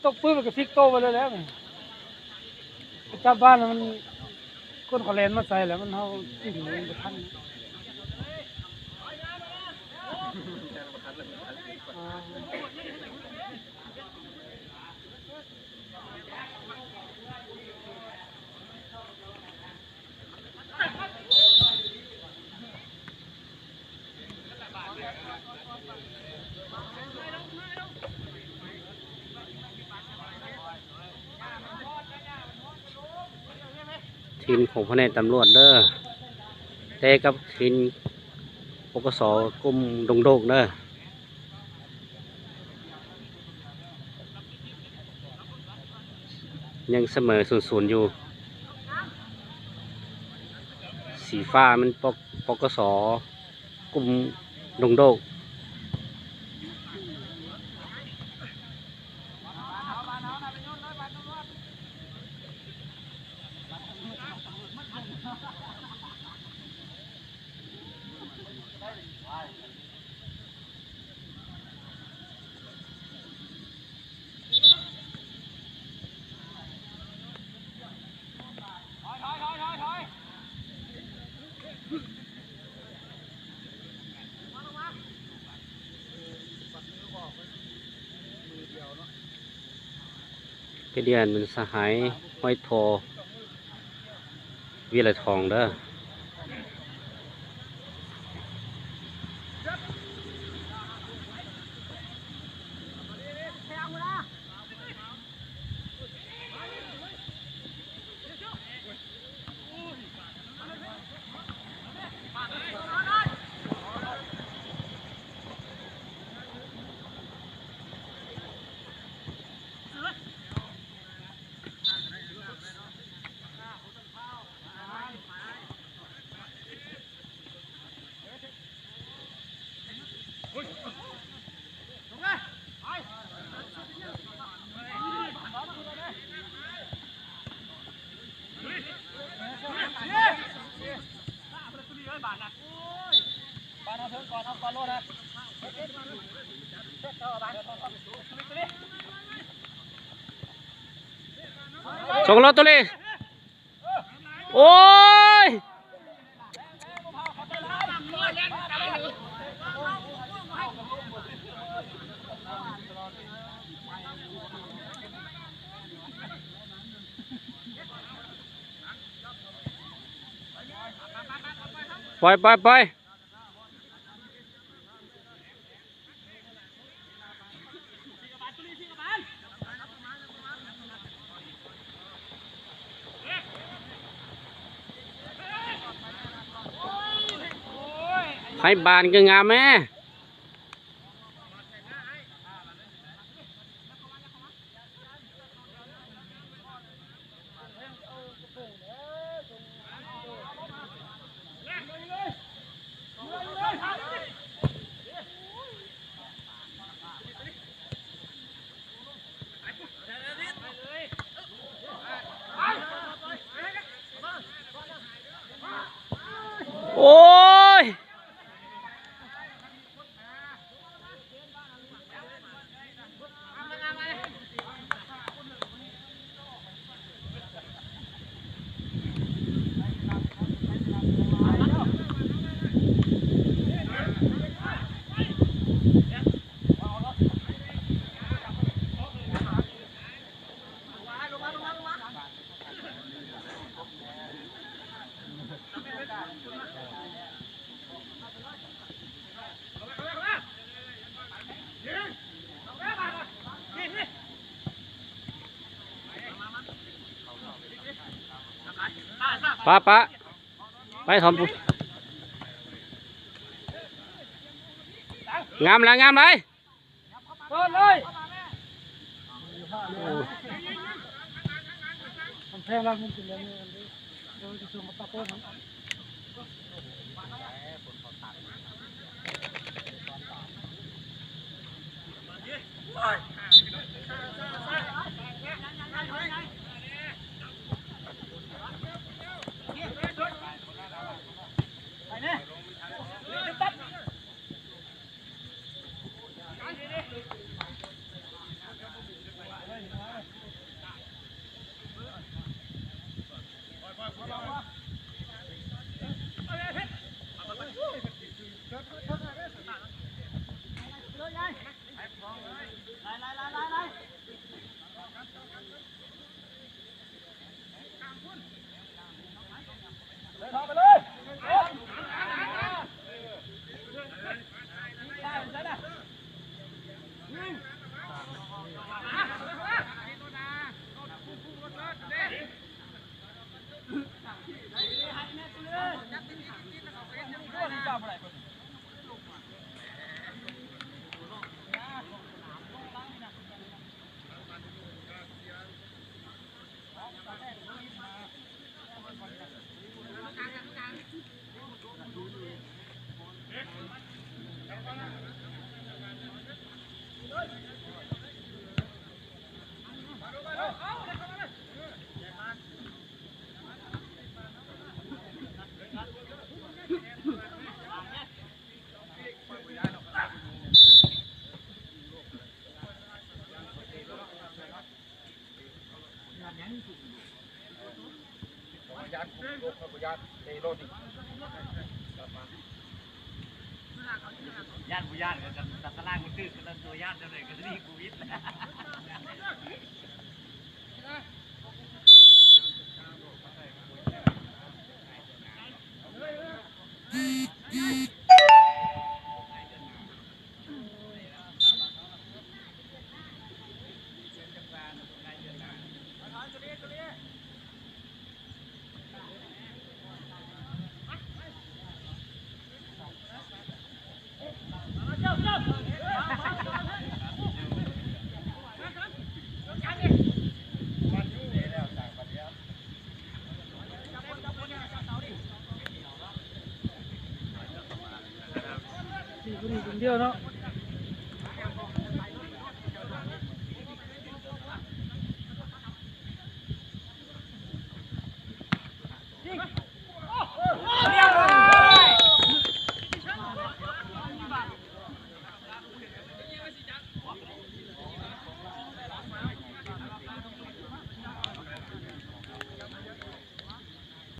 ຕົກປຶບ ແລ້ວກໍຟິກໂຕໄປເລີຍແຫຼະ. ໄປຈັບບ້ານ ມັນ ຄົນເຂົາແລ່ນມາໃສ່ແລ້ວ ມັນ ເຮົາກິນມັນບໍ່ທັນ. ທີມຂອງພະແນກຕຳຫຼວດເດີ ແຕ່ກັບທີມ ປກສ ກຸ່ມດົງໂດກເດີ. ຍັງສະເໝີສູນສູນຢູ່. ສີຟ້າແມ່ນ ປກສ ກຸ່ມດົງໂດກ. ໄປດຽນສະຫາຍ ຫ້ອຍໂທ ວິລະທອງເດີ. ສົ່ງໂລດ ໂຕລີ. ໂອ້ຍ ໄປ ໄປ ໄປ. ໃຜບານກໍງາມແມ້. ໂອ້ຍ. ປະ ປະ ໄປຖອມ ງາມຫຼາຍ ງາມຫຼາຍ. ເປີດເລີຍ ມັນແພງແລ້ວ ມັນເປັນແບບນີ້ ເດີ ຊິສົ່ງມາປະໂປ້ງມັນ. ໄປແນ່. ປະ ປະ ໄປ ໄປ ໄປ. ຢ້ານ ຢ້ານບໍ່ຢ້ານກໍ ຕະລາງມັນຖືກ ແລ້ວຕົວຢ້ານຈັ່ງໃດກໍດີ ໂຄວິດ. ນີ້ຜູ້ນີ້ຄົນດຽວເນາະ.